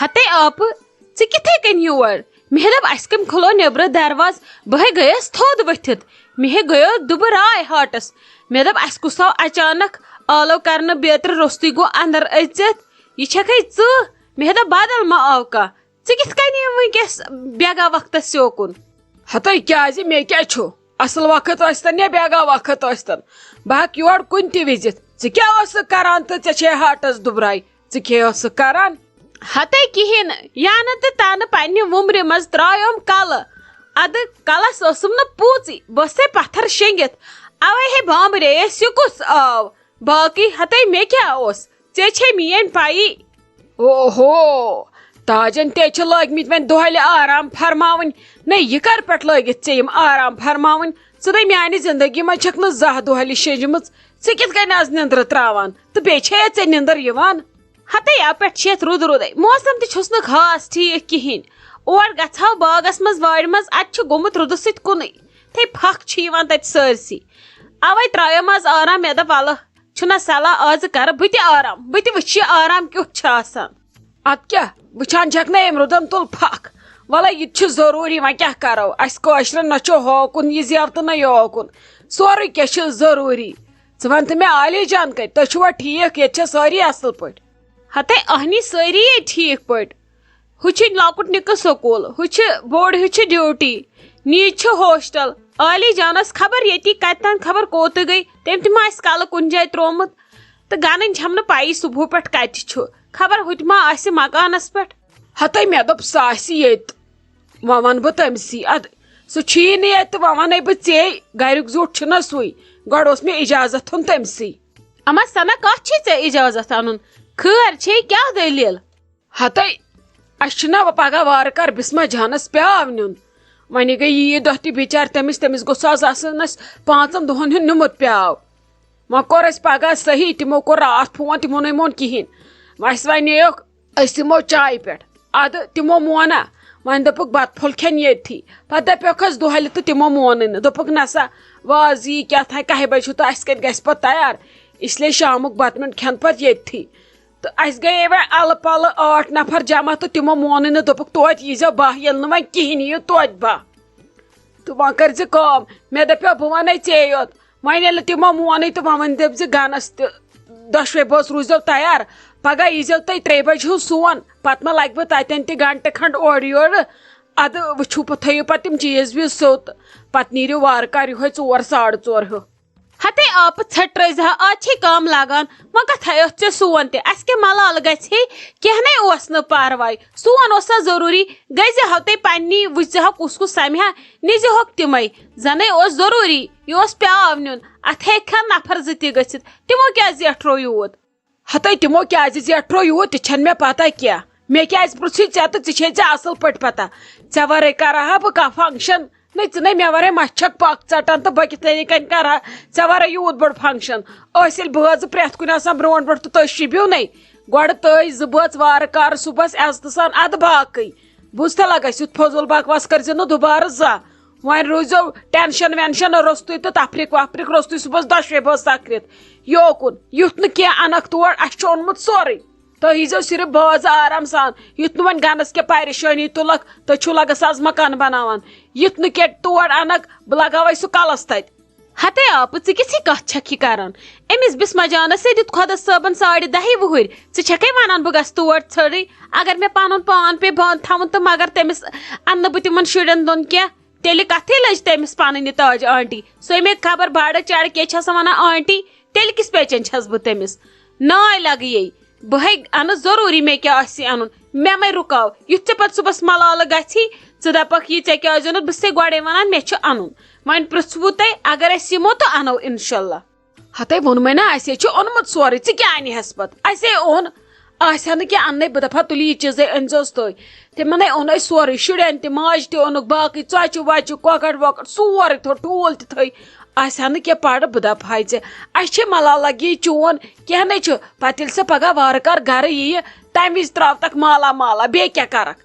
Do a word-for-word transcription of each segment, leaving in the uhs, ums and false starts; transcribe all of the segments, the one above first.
ہتے آپہٕ، ژٕ کِتھے کٔنۍ یور؟ مےٚ دوٚپ، اَسہِ کٔمۍ کھُلو نیٚبرٕ دروازٕ؟ بہٕ ہے گٔیَس تھوٚد ؤتھِتھ۔ مےٚ ہے گٔیو دُبہٕ راے ہاٹَس۔ مےٚ دوٚپ، اَسہِ کُس آو اچانک آلو کرنہٕ بیترِ روٚستُے گوٚو اندر أژِتھ؟ یہِ چھَکھے ژٕ؟ مےٚ دوٚپ، بدل ما آو کانٛہہ؟ ژٕ کِتھ کٔنۍ یِم وٕنکیٚس بیگا وقتس یوکُن؟ ہتے کیازِ، مےٚ کیٛاہ چھُ؟ اصل وقت ٲسۍتن یا بیگا وقت ٲسۍتن، بہٕ ہٮ۪کہٕ یور کُنہِ تہِ وِزِتھ۔ ژٕ کیٛاہ ٲسٕکھ کران تہٕ ژےٚ چھے ہاٹس دُبراے؟ ژٕ کیٛاہ ٲسٕکھ کران؟ ہتے کِہیٖنۍ نہٕ، یا نہٕ تہٕ تنہٕ پننہِ وُمرِ منٛز ترٛایوم کلہٕ۔ ادٕ کلس ٲسٕم نہٕ پوٗژٕے، بہٕ ٲسے پتھر شیٚنگِتھ۔ اوے ہے بامبرییس، یہِ کُس آو؟ باقٕے ہتے مےٚ کیٛاہ اوس؟ ژےٚ چھے میٲنۍ پَیی۔ اوہو، تاجن تے چھِ لٲگمٕتۍ وۄنۍ دۄہلہِ آرام فرماوٕنۍ۔ نہ، یہِ کر پٮ۪ٹھ لٲگِتھ ژےٚ یِم آرام فرماوٕنۍ؟ ژٕ نے میانہِ زندگی منٛز چھکھ نہٕ زانٛہہ دۄہلہِ شیٚنجمٕژ۔ ژٕ کِتھ کٔنۍ آز نِندرٕ تراوان؟ تہٕ بیٚیہِ چھے ژےٚ نِندٕر یِوان؟ ہتے آو پٮ۪ٹھ چھِ یتھ رُد رُدے، موسم تہِ چھُس نہٕ خاص ٹھیٖک کِہیٖنۍ۔ اور گژھہو باغس منٛز وارِ منٛز، اتہِ چھُ گوٚمُت رُدٕ سۭتۍ کُنُے۔ تھے پھکھ چھِ یِوان تتہِ سٲرسٕے۔ اوے ترٛایوم آز آرام، مےٚ دوٚپ ولہٕ چھُنہ صلاح، آزٕ کرٕ بہٕ تہِ آرام، بہٕ تہِ وٕچھِ یہِ آرام کیُتھ چھُ آسان۔ ادٕ کیٛاہ، وٕچھان چھکھ نہ أمۍ رُدن تُل پھکھ۔ ولہ، یہِ تہِ چھُ ضروٗری، وۄنۍ کیٛاہ کرو؟ اسہِ کٲشرٮ۪ن نہ چھُ ہوکُن یہِ زٮ۪و تہٕ نہ یوکُن۔ سورُے کینٛہہ چھُ ضروٗری۔ ژٕ وَن تہٕ مےٚ، عالی جان کَتہِ؟ تُہۍ چھِوا ٹھیٖک؟ ییٚتہِ چھا سٲری اصل پٲٹھۍ؟ ہتے اہنی سٲری ییٚتہِ ٹھیٖک پٲٹھۍ۔ ہُہ چھُ لۄکُٹ نِکہٕ سکوٗل، ہُہ چھُ بوٚڑ، ہُہ چھُ ڈیوٹی، نیٖج چھُ ہوسٹل۔ عالی جانس خبر ییٚتی کتہِ تام خبر کوٚت گٔے، تٔمۍ تہِ ما آسہِ کلہٕ کُنہِ جایہِ ترٛوومُت۔ تہٕ گنٕنۍ چھَم نہٕ پَیی صُبحہٕ پٮ۪ٹھ کَتہِ چھُ۔ خبر ہُتہِ ما آسہِ مکانَس پٮ۪ٹھ۔ ہَتَے مےٚ دوٚپ سُہ آسہِ ییٚتہِ۔ وۄنۍ وَنہٕ بہٕ تٔمسٕے۔ اَدٕ سُہ چھُیی نہٕ ییٚتہِ تہٕ وۄنۍ وَنَے بہٕ ژے، گَریُک زیُٹھ چھُنہ سُے۔ گۄڈٕ اوس مےٚ اِجازت ہیوٚن تٔمسٕے۔ اما سَنا، کَتھ چھے ژےٚ اِجازت اَنُن؟ خٲر چھے، کیٛاہ دٔلیٖل؟ ہَتَے، اَسہِ چھُنہ وۄنۍ پگاہ وارٕ کارٕ بِسمہ جانَس پیٛاو نیُن۔ وۄنۍ گٔے عیٖد دۄہ تہِ بِچارِ تٔمِس، تٔمِس گوٚژھ آز آسُن اَسہِ پانٛژَن دۄہَن ہُنٛد نیُمُت پیٛاو۔ وۄنۍ کوٚر اَسہِ پگاہ صحیح، تِمو کوٚر راتھ فون، تِمو نَے مون کِہیٖنۍ۔ وۄنۍ اَسہِ وَنییوکھ، أسۍ یِمو چایہِ پٮ۪ٹھ۔ اَدٕ تِمو مونہ، وۄنۍ دوٚپُکھ بَتہٕ پھوٚل کھٮ۪ن ییٚتھی۔ پَتہٕ دَپیوکھَس دۄہلہِ تہٕ تِمو مونٕے نہٕ۔ دوٚپُکھ، نہ سا، وازٕ یی کیٛاہ تھانۍ، کَہہِ بَجہِ ہیوٗ تہٕ اَسہِ کَتہِ گژھِ پَتہٕ تیار؟ اس لیے شامُک بَتہٕ میوٚنٛڈ کھٮ۪ن پَتہٕ ییٚتھی۔ تہٕ اَسہِ گٔیے وۄنۍ اَلہٕ پَلہٕ ٲٹھ نفر جمع تہٕ تِمو مونٕے نہٕ، دوٚپُکھ، توتہِ ییٖزیو باہ، ییٚلہِ نہٕ وۄنۍ کِہیٖنۍ یِیِو توتہِ باہ۔ تہٕ وۄنۍ کٔرۍ زِ کٲم، مےٚ دَپیو، بہٕ وَنَے ژے یوت۔ وۄنۍ ییٚلہِ تِمو مونٕے تہٕ وۄنۍ ؤنۍ دٔپۍ زِ گَنَس تہِ، دۄشوَے بٲژ روٗززیو تیار۔ پَگاہ ییٖزیو تُہۍ ترٛیٚیہِ بَجہِ ہیوٗ سون، پَتہٕ ما لَگہِ بہٕ تَتٮ۪ن تہِ گھنٹہٕ کھنٛڈ اورٕ یورٕ۔ اَدٕ وٕچھِو پَتہٕ، تھٲیِو پَتہٕ تِم چیٖز ویٖز سیوٚد۔ پَتہٕ نیٖرِو وارٕ کارٕ یِہوٚے ژور، ساڑٕ ژور ہیوٗ۔ ہتے آپہٕ ژھٹرٲوۍ زِ ہا، آز چھے کٲم لاگان، وۄنۍ کتھا یوت ژےٚ سون تہِ، اسہِ کیٛاہ ملال گژھِ ہے؟ کینٛہہ نے اوس نہٕ پرواے، سون اوس سا ضروٗری، گٔے زِ ہاو تۄہہِ پننی، وٕچھ زِ ہا کُس کُس سمہِ ہا، نِزِ ہوکھ تِمے، زنے اوس ضروٗری، یہِ اوس پیاو نیُن، اتھ ہیٚکہِ ہا نفر زٕ تہِ گٔژھِتھ، تِمو کیٛاہ زیٹھرو یوٗت؟ ہتے تِمو کیٛازِ زیٹھرو یوٗت تہِ چھَنہٕ مےٚ پتہ کینٛہہ۔ مےٚ کیٛازِ پرٛژھُے ژےٚ تہٕ ژےٚ چھے ژےٚ اصل پٲٹھۍ پتہ۔ ژےٚ ورٲے کرٕ ہا بہٕ کانٛہہ function؟ نہ، ژٕ نے مےٚ ورٲے مَژھِ چھَکھ پکھ ژٹان تہٕ بہٕ کِتھ کٔنۍ کَرٕ ہا ژےٚ ورٲے یوٗت بوٚڑ function؟ أسۍ ییٚلہِ بٲژ زٕ پرٛٮ۪تھ کُنہِ آسان برونٛٹھ برونٛٹھ تہٕ تُہۍ شِبِو نے۔ گۄڈٕ تُہۍ زٕ بٲژ وارٕ کارٕ صُبحس عزتہٕ سان، اَدٕ باقٕے۔ بوٗزتھا لگس، یُتھ فضوٗل بکواس کٔرۍ زِ نہٕ دُبارٕ زانٛہہ۔ وۄنۍ روٗزیو tension وینشن روٚستُے تہٕ تفریٖق وفریٖق روٚستُے، صُبحس دۄشوے بٲژ سکرِتھ یوکُن۔ یُتھ نہٕ کینٛہہ اَنَکھ تور، اَسہِ چھُ اوٚنمُت سورُے۔ تُہۍ ییٖزیو صرف بٲژ آرام سان، یُتھ نہٕ وۄنۍ گَنَس کینٛہہ پریشٲنی تُلَکھ، تُہۍ چھِو لَگَس آز مکان بناوان۔ یُتھ نہٕ کینٛہہ تور اَنَکھ، بہٕ لگاوَے سُہ کَلَس تَتہِ۔ ہتے آپہٕ، ژٕ کِژھ ہی کَتھ چھَکھ یہِ کَران؟ أمِس بِسمہ جانَس ہے دیُت خۄدا صٲبَن ساڑِ دَہی وُہٕرۍ، ژٕ چھَکھَے وَنان بہٕ گژھٕ تور ژھٔرٕے؟ اگر مےٚ پَنُن پان پیٚیہِ بنٛد تھاوُن تہٕ مگر تٔمِس اَنہٕ نہٕ بہٕ تِمَن شُرٮ۪ن دۄن کینٛہہ۔ تیٚلہِ کَتھٕے لٔج تٔمِس پَنٕنۍ یہِ تاج آنٹی۔ سۄے مےٚ خبر بَڑٕ چَڑٕ کیٛاہ چھَس وَنان آنٹی، تیٚلہِ کِس پیچَن چھَس بہٕ تٔمِس؟ ناے لَگہٕ یے۔ بہٕ ہے اَنہٕ ضروٗری، مےٚ کیٛاہ آسہِ اَنُن؟ مےٚ مَے رُکاو۔ یُتھ ژےٚ پَتہٕ صُبحَس مَلالہٕ گژھی، ژٕ دَپَکھ، یہِ ژےٚ کیٛازِ اوٚنُتھ؟ بہٕ چھَسے گۄڈَے وَنان، مےٚ چھُ اَنُن۔ وۄنۍ پِرٛژھوٕ تۄہہِ، اگر أسۍ یِمو تہٕ اَنو اِنشاءاللہ۔ ہَتَے ووٚنمَے نا، اَسے چھُ اوٚنمُت سورُے، ژٕ کیٛاہ اَنہِ ہَس پَتہٕ؟ اَسے اوٚن، آسہِ ہا نہٕ کینٛہہ اَننَے، بہٕ دَپہٕ ہا، تُلِو یہِ چیٖزَے أنۍزیوس تُہۍ۔ تِمَن ہے اوٚن اَسہِ سورُے، شُرٮ۪ن تہِ، ماجہِ تہِ اوٚنُکھ، باقٕے ژۄچہِ وۄچہِ، کۄکَر وۄکَر، سورُے تھوٚو، ٹھوٗل تہِ تھٲے۔ آسہِ ہا نہٕ کینٛہہ پَرٕ، بہٕ دَپہٕ ہاے ژےٚ، اَسہِ چھِ مَلال لَگہِ یہِ چون، کینٛہہ نَے چھُ۔ پَتہٕ ییٚلہِ سۄ پَگاہ وارٕ کارٕ گَرٕ یِیہِ، تَمہِ وِزِ ترٛاوتَکھ مالا مالا، بیٚیہِ کیٛاہ کَرَکھ؟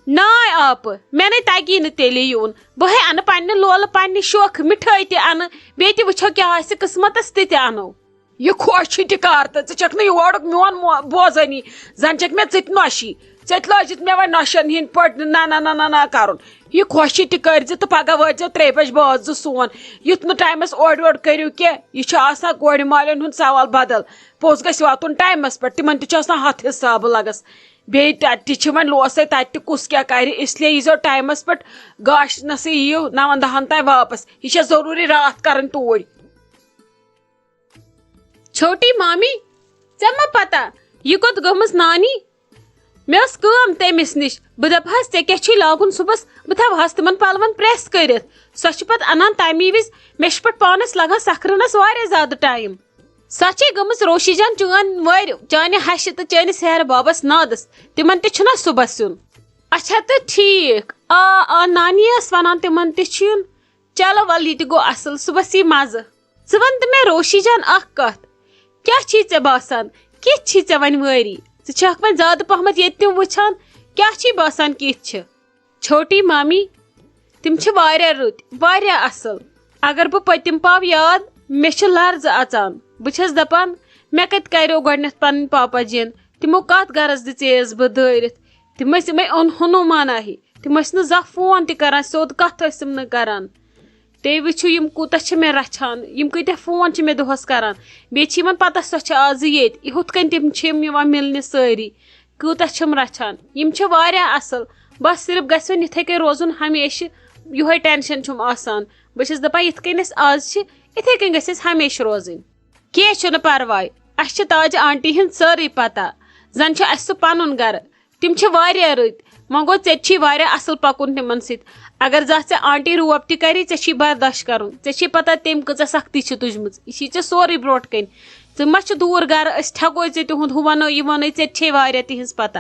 ناے آپہٕ، مےٚ نے تَگی نہٕ تیٚلے یُن۔ بہٕ ہے اَنہٕ پننہِ لولہٕ، پننہِ شوخہٕ مِٹھٲے تہِ اَنہٕ، بیٚیہِ تہِ وٕچھو کیٛاہ آسہِ قٕسمتَس، تہِ تہِ اَنو۔ یہِ خۄش چھُے تہِ کر تہٕ ژٕ چھَکھ نہٕ یورُک میون مو-، بوزٲنی، زَن چھَکھ مےٚ ژٕ تہِ نۄشی۔ ژےٚ تہِ لٲجِتھ مےٚ وۄنۍ نۄشَن ہِنٛدۍ پٲٹھۍ نہ نہ نہ نہ نہ نہ کَرُن۔ یہِ خۄشی تہِ کٔرۍ زِ تہٕ پگاہ وٲتۍ زیو ترٛیٚیہِ بجہِ بٲژ زٕ سون۔ یُتھ نہٕ ٹایمَس اورٕ یورٕ کٔرِو کینٛہہ، یہِ چھُ آسان کورِ مالٮ۪ن ہُنٛد سوال بدل۔ پوٚز گژھِ واتُن ٹایمَس پٮ۪ٹھ، تِمَن تہِ چھُ آسان ہَتھ حِسابہٕ لَگَس۔ بیٚیہِ تَتہِ تہِ چھِ وۄنۍ لوسَے، تَتہِ تہِ کُس کیٛاہ کَرِ، اس لیے ییٖزیو ٹایمَس پٮ۪ٹھ۔ گاشنَسٕے یِیِو نَوَن دَہَن تام واپَس۔ یہِ چھےٚ ضروٗری راتھ کَرٕنۍ توٗرۍ۔ چھوٹی مامی، ژےٚ ما پتہ، یہِ کوٚت گٔمٕژ نانی؟ مےٚ ٲس کٲم تٔمِس نِش۔ بہٕ دَپہٕ ہَس، ژےٚ کیٛاہ چھُے لاگُن صُبحَس؟ بہٕ تھاوٕ ہَس تِمَن پَلوَن پرٛٮ۪س کٔرِتھ۔ سۄ چھِ پَتہٕ اَنان تَمی وِزِ۔ مےٚ چھُ پَتہٕ پانَس لَگان سَکھرَنَس واریاہ زیادٕ ٹایم۔ سۄ چھے گٔمٕژ روشی جان چٲنۍ وٲرۍ، چانہِ ہَشہِ تہٕ چٲنِس ہیٚہرٕ بابَس نادَس۔ تِمَن تہِ چھُنہ صُبحَس یُن؟ اچھا تہٕ ٹھیٖک۔ آ، آ، نانی ٲس وَنان تِمَن تہِ چھُ یُن۔ چلو وَلہٕ، یہِ تہِ گوٚو اَصٕل، صُبحَس یی مَزٕ۔ ژٕ وَن تہٕ مےٚ روشی جان اَکھ کَتھ، کیٛاہ چھی ژےٚ باسان؟ کِتھ چھی ژےٚ وۄنۍ وٲری؟ ژٕ چھَکھ وۄنۍ زیادٕ پَہمَتھ ییٚتہِ تِم وٕچھان، کیٛاہ چھی باسان کِتھ چھِ؟ چھوٹی مامی، تِم چھِ واریاہ رٕتۍ، واریاہ اَصٕل۔ اگر بہٕ پٔتِم پاو یاد، مےٚ چھِ لرزٕ اَژان۔ بہٕ چھَس دَپان، مےٚ کَتہِ کَریو گۄڈٕنٮ۪تھ پَنٕنۍ پاپا جِن؟ تِمو کَتھ غرض دِژییَس بہٕ دٲرِتھ؟ تِم ٲسۍ یِمَے اوٚن ہُنو ماناہی۔ تِم ٲسۍ نہٕ زانٛہہ فون تہِ کَران، سیوٚد کَتھ ٲسۍ تِم نہٕ کَران۔ تُہۍ وٕچھِو، یِم کوٗتاہ چھِ مےٚ رَچھان، یِم کۭتیٛاہ فون چھِ مےٚ دۄہَس کَران۔ بیٚیہِ چھِ یِمَن پَتہ سۄ چھِ آزٕ ییٚتہِ، یہِ ہُتھ کٔنۍ تِم چھِ یِم یِوان مِلنہِ سٲری۔ کۭتیٛاہ چھِم رَچھان۔ یِم چھِ واریاہ اَصٕل۔ بَس صرف گژھِ وۄنۍ یِتھَے کٔنۍ روزُن ہمیشہِ۔ یِہوٚے ٹٮ۪نشَن چھُم آسان۔ بہٕ چھَس دَپان، یِتھ کٔنۍ أسۍ آز چھِ، یِتھَے کٔنۍ گژھِ اَسہِ ہمیشہِ روزٕنۍ۔ کینٛہہ چھُنہٕ پَرواے۔ اَسہِ چھِ تاجہِ آنٹی ہِنٛز سٲرٕے پَتہ۔ زَن چھُ اَسہِ سُہ پَنُن گَرٕ۔ تِم چھِ واریاہ رٕتۍ۔ وۄنۍ گوٚو، ژےٚ تہِ چھی واریاہ اَصٕل پَکُن تِمَن سۭتۍ۔ اگر زانٛہہ ژےٚ آنٹی روب تہِ کَری، ژےٚ چھی برداش کَرُن۔ ژےٚ چھی پَتہ تٔمۍ کۭژاہ سختی چھِ تُجمٕژ۔ یہِ چھی ژےٚ سورُے برونٛٹھ کَنۍ۔ ژٕ ما چھِ دوٗر گَرٕ، أسۍ تھٮ۪کوے ژےٚ تِہُنٛد ہُہ وَنو، یہِ وَنَے، ژےٚ تہِ چھے واریاہ تِہِنٛز پَتہ۔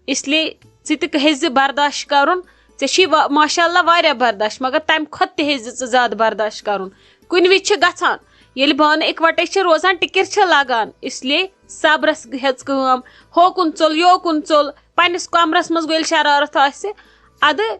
اس لیے ژٕ تہِ ہیٚزِ برداش کَرُن۔ ژےٚ چھی وا-، ماشاء اللہ واریاہ برداش، مگر تَمہِ کھۄتہٕ تہِ ہیٚزِ ژٕ زیادٕ برداش کَرُن۔ کُنہِ وِزِ چھِ گژھان، ییٚلہِ بانہٕ اِکوَٹَے چھِ روزان، ٹِکِر چھِ لَگان۔ اس لیے صبرَس ہیٚژ کٲم، ہوکُن ژوٚل، یوکُن ژوٚل، پنٛنِس کَمرَس منٛز گوٚو ییٚلہِ شرارت آسہِ، اَدٕ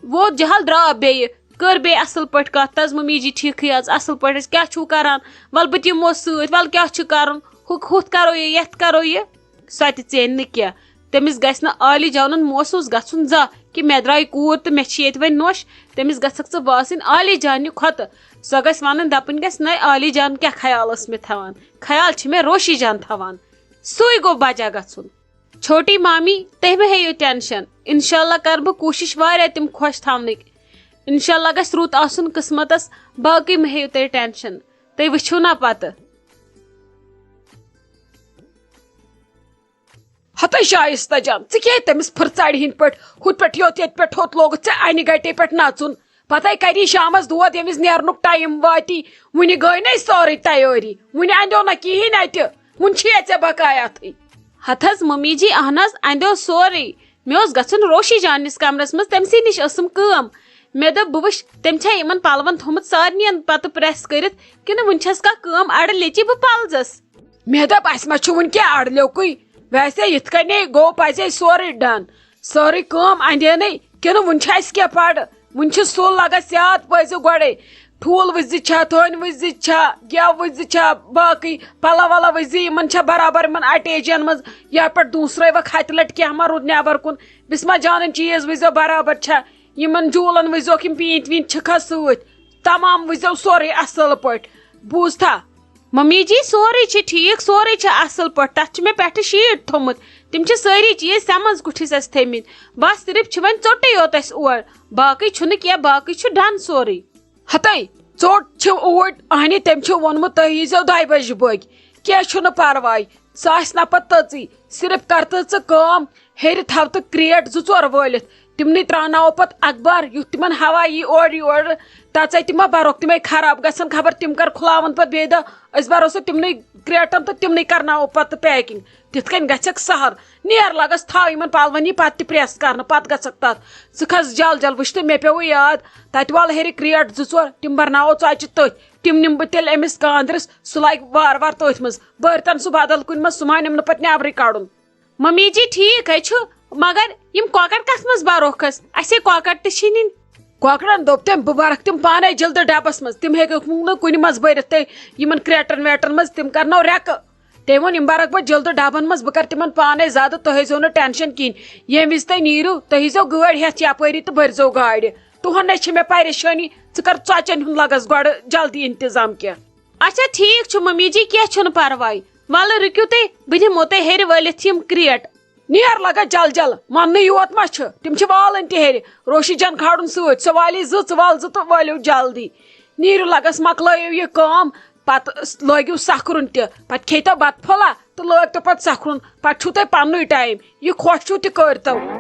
ووت جہل درٛاو بیٚیہِ، کٔر بیٚیہِ اَصٕل پٲٹھۍ کَتھ، تَس مٔمی جی ٹھیٖکھٕے حظ، اَصٕل پٲٹھۍ حظ، کیٛاہ چھُو کَران؟ وَلہٕ بہٕ تہِ یِمو سۭتۍ، وَلہٕ کیٛاہ چھُ کَرُن؟ ہُہ، ہُتھ کَرو یہِ، یَتھ کَرو یہِ۔ سۄ تہِ ژینہِ نہٕ کینٛہہ۔ تٔمِس گژھِ نہٕ عالی جانُن محسوٗس گژھُن زانٛہہ کہِ مےٚ درٛاے کوٗر تہٕ مےٚ چھِ ییٚتہِ وۄنۍ نۄش۔ تٔمِس گژھکھ ژٕ باسٕنۍ عالی جانہِ کھۄتہٕ۔ سۄ گژھِ وَنٕنۍ، دَپٕنۍ گژھِ، نَے عالی جان کیٛاہ خیال ٲس مےٚ تھاوان؟ خیال چھِ مےٚ روشی جان تھاوان۔ سُے گوٚو بجا گژھُن۔ چھوٹی مامی، تُہۍ مہٕ ہیٚیِو ٹٮ۪نشَن۔ اِنشاء اللہ کَرٕ بہٕ کوٗشِش واریاہ تِم خۄش تھاونٕکۍ۔ اِنشاء اللہ گژھِ رُت آسُن قٕسمَتَس، باقٕے مہٕ ہیٚیِو تُہۍ ٹٮ۪نشَن۔ تُہۍ وٕچھِو نا پَتہٕ۔ ہتٕے شایستہ جان، ژٕ کیٛازِ تٔمِس پھٕرژارِ ہٕنٛدۍ پٲٹھۍ ہُتھ پٮ۪ٹھ یوٚت، ییٚتہِ پٮ۪ٹھ ہوٚت لوگُتھ ژےٚ انہِ گٹے پٮ۪ٹھ نژُن؟ پتہٕ کری شامس دود، ییٚمِس نیرنُک ٹایم واتی۔ وُنہِ گٔے نے سٲرٕے تیٲری، وُنہِ اندیو نہ کِہیٖنۍ اتہِ، وُنہِ چھِیا ژےٚ بقایاتھٕے؟ ہتہٕ حظ ممی جی، اہن حظ، اندیو سورُے۔ مےٚ اوس گژھُن روشی جاننِس کمرس منٛز، تٔمۍ سٕے نِش ٲسٕم کٲم۔ مےٚ دوٚپ، بہٕ وٕچھ، تٔمۍ چھا یِمن پلون تھوٚمُت سارنِین پتہٕ پریس کٔرِتھ، کِنہٕ وُنہِ چھس کانٛہہ کٲم اڑٕ لیٚچی بہٕ پلزس؟ مےٚ دوٚپ، اَسہِ ما چھُ وٕنہِ کینٛہہ اَڑلیوکُے؟ ویسے یِتھ کَنے گوٚو، پَزے سورُے ڈَن۔ سٲرٕے کٲم اَندے نَے، کِنہٕ وٕنہِ چھُ اَسہِ کینٛہہ پَڑٕ؟ وٕنہِ چھُ سُل لَگَس یاد، پٔزِ گۄڈَے۔ ٹھوٗل وٕزِ چھا، تھٔنۍ وٕزِ چھا، گٮ۪و وٕزِ چھا، باقٕے پَلَو وَلَو وٕزِ، یِمَن چھا برابر یِمَن اَٹیچَن منٛز؟ یا پٮ۪ٹھ دوٗسرَے وَکھ ہَتہِ لَٹہِ کینٛہہ ما روٗد نٮ۪بَر کُن؟ بِسمہ جانَن چیٖز وٕزیو برابر چھا؟ یِمَن جوٗلَن وٕزیوکھ یِم پیٖنتۍ ویٖنتۍ چھِکھا سۭتۍ؟ تَمام وٕزیو سورُے اَصٕل پٲٹھۍ۔ بوٗزتھا؟ ممی جی، سورُے چھُ ٹھیٖک، سورُے چھُ اَصٕل پٲٹھۍ۔ تَتھ چھُ مےٚ پٮ۪ٹھٕ شیٖٹ تھوٚمُت۔ تِم چھِ سٲری چیٖز سیمَنز کُٹھِس اَسہِ تھٲومٕتۍ۔ بَس صرف چھِ وۄنۍ ژوٚٹٕے یوت اَسہِ اور۔ باقٕے چھُنہٕ کینٛہہ، باقٕے چھُ ڈَن سورُے۔ ہَتَے، ژوٚٹ چھِ اوٗرۍ۔ اَہنہِ، تٔمۍ چھِ ووٚنمُت، تُہۍ ییٖزیو دۄیہِ بَجہِ بٲگۍ۔ کینٛہہ چھُنہٕ پَرواے۔ سُہ آسہِ نہ پَتہٕ تٔژٕے۔ صرف کَر تہٕ ژٕ کٲم، ہیٚرِ تھاو تہٕ کرٛیٹ زٕ ژور وٲلِتھ۔ تِمنٕے ترٛاوناوو پَتہٕ اخبار، یُتھ تِمَن ہوا یی اورٕ یورٕ۔ تَژَے تِم ما بَرَکھ، تِمَے خراب گژھن۔ خبر تِم کَر کھُلاوَن پَتہٕ بیٚیہِ دۄہ۔ أسۍ بَرو سُہ تِمنٕے کرٛیٹَن تہٕ تِمنٕے کَرناوو پَتہٕ پیکِنٛگ۔ تِتھ کٔنۍ گژھٮ۪کھ سہل۔ نیر لَگَس، تھاو یِمَن پَلوَن یہِ پَتہٕ تہِ پرٛٮ۪س کَرنہٕ، پَتہٕ گژھَکھ تَتھ۔ ژٕ کھَس جل جل، وٕچھ تہٕ مےٚ پیوٚوُے یاد، تَتہِ وَل ہیٚرِ کرٛیٹ زٕ ژور، تِم بَرناوو ژۄچہِ تٔتھۍ۔ تِم نِمہٕ بہٕ تیٚلہِ أمِس کاندرِس، سُہ لاگہِ وارٕ وارٕ تٔتھۍ منٛز۔ بٔرۍتَن سُہ بدل کُنہِ منٛز، سُہ ما نِمہٕ نہٕ پَتہٕ نٮ۪برٕے کَڑُن۔ ممی جی، ٹھیٖک ہے چھُ، مگر یِم کۄکر کتھ منٛز بروکھس؟ اسے کۄکر تہِ چھِنہٕ۔ کۄکرن دوٚپ تٔمۍ، بہٕ برکھ تِم پانے جلدٕ ڈبس منٛز، تِم ہیٚککھ نہٕ کُنہِ منٛز بٔرِتھ تہٕ یِمن کریٹن ویٹن منٛز، تِم کرنو ریٚکہٕ۔ تٔمۍ ووٚن، "یِم برکھ بہٕ جلدٕ ڈبن منٛز، بہٕ کرٕ تِمن پانے زیادٕ، تُہۍ ٲسۍزیو نہٕ ٹینشن کِہینۍ۔ ییٚمہِ وِزِ تُہۍ نیٖرِو، تُہۍ ییٖزیو گٲڑۍ ہٮ۪تھ یپٲری تہٕ بٔرۍزیو گاڑِ۔ تُہُنٛد نے چھِ مےٚ پریشٲنی، ژٕ کر ژۄچن ہُنٛد لگس گۄڈٕ جلدی انتظام کینٛہہ۔" "اچھا ٹھیٖک چھُ ممی جی، کینٛہہ چھُنہٕ پرواے۔ وَلہٕ رُکِو تُہۍ، بہٕ دِمو تۄہہِ ہیٚرِ وٲلِتھ یِم کرٛیٹ۔" "نیر لگس جل جل، مَننٕے یوت ما چھُ، تِم چھِ والٕنۍ تہِ ہیٚرِ۔ روشی جان کھالُن سۭتۍ، سۄ والی زٕ، ژٕ وال زٕ تہٕ وٲلِو جلدی۔ نیٖرِو لگس، مۄکلٲیِو یہِ کٲم، پتہٕ لٲگِو سکھرُن تہِ، پتہٕ کھیٚیتو بتہٕ پھوٚلہ تہٕ لٲگتو پتہٕ سکھرُن، پتہٕ چھُو تۄہہِ پننُے ٹایم، یہِ خۄش چھُو تہِ کٔرۍتو۔"